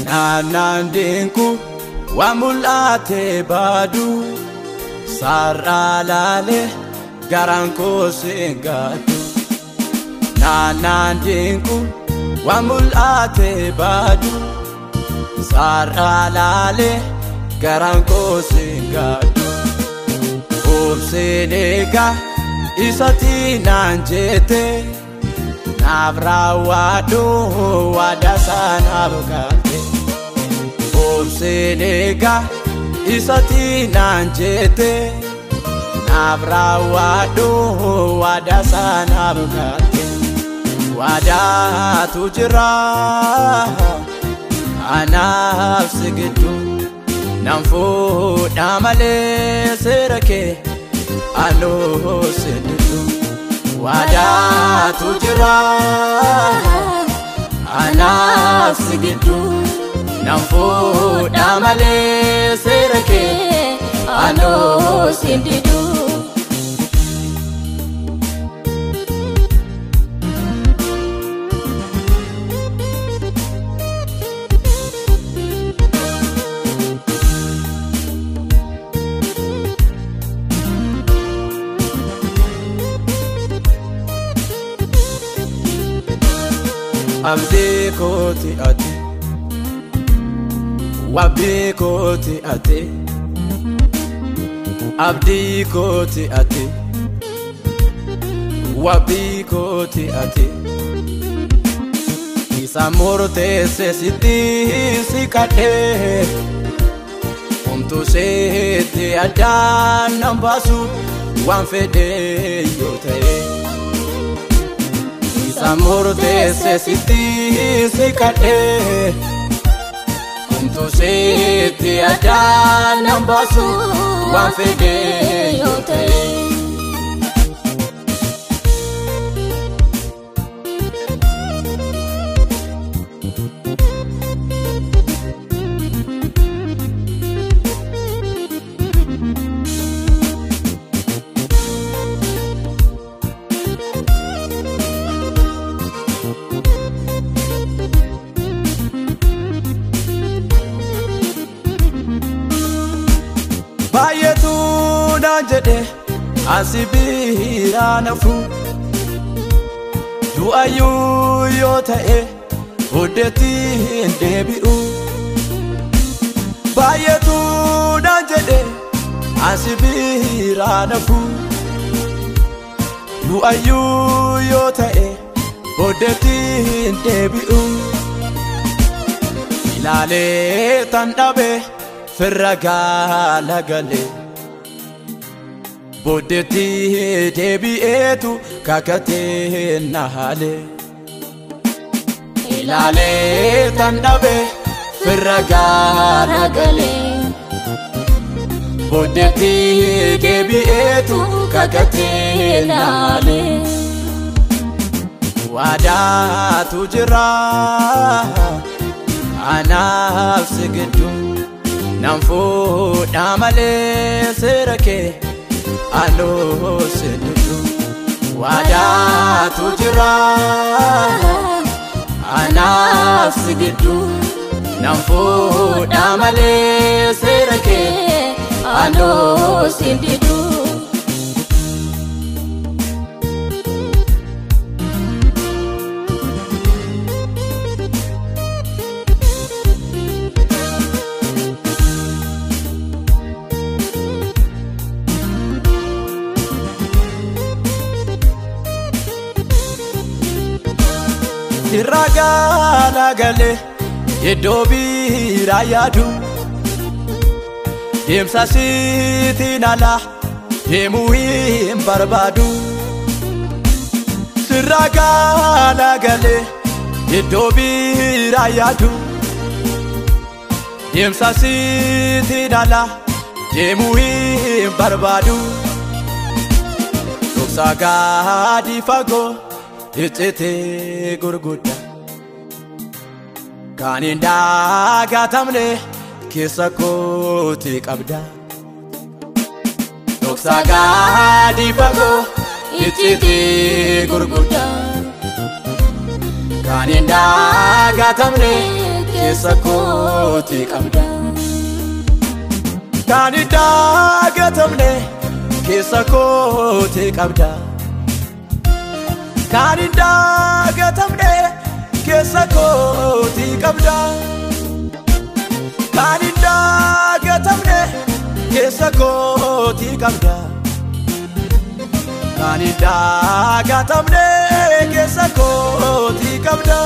Naannaan deemku waan mul'ate baadu sarara laalee garaan koo seengaatu. Naannaan deemku waan mul'ate baadu sarara laalee garaan koo seengaatu. Obseen eegaa isatti naan jette naaf raawwadhu waadaa sanaaf galte. Obseen eegaa isatti naan jette naaf raawwadhu waadaa sanaaf galte. Waadaatu jira anaaf si gidduu nan fuudha malee seera kee anoo si diddu. Waadaatu jira anaaf si gidduu nan fuudha malee seera kee anoo si diddu. Abdii kooti ati, wabii kooti ati, abdii kooti ati, wabii kooti ati. Isa murteesse sitti si kadhee, homtuu sitti addaan nan baasu waan fedhe yoo ta'e. Isa murteesse sitti si kadhee, homtuu sitti addaan nan baasu waan fedhe yoo ta'e. Baay'eetu naan jedhe asi biraa nafu du'ayyuu yoo ta'e booddeetti hin deebi'u. Baay'eetu naan jedhe asi biraa nafu du'ayyuu yoo ta'e booddeetti hin deebi'u. Ilaalee tan dhabe firra galagalee booddeetti deebi'eetu kakatee na haale. Ilaalee tan dhabe firra galagalee booddeetti deebi'eetu kakatee na haale. Waadaatu jira anaaf si gidduu nan fuudha malee seera kee anoo si diddu. Waadaatu jira anaaf si gidduu nan fuudha malee seera kee anoo si diddu. Sirra galagalee iddoo biraa yaadu deemsa sitiin ala deemuu hin barbaadu. Sirra galagalee iddoo biraa yaadu deemsa sitiin ala deemuu hin barbaadu. Dhoksaa gadi fagoo icciitii gurguddaa kan hin dagatamne keessa kootii qabda. Dhoksaa gadi fagoo icciitii gurguddaa kan hin dagatamne keessa kooti qabda. Kan hin dagatamne keessa kooti qabda. Kan hin dagatamne keessa kooti qabda. Kan hin dagatamne keessa kooti qabda. Kan hin dagatamne keessa kooti qabda.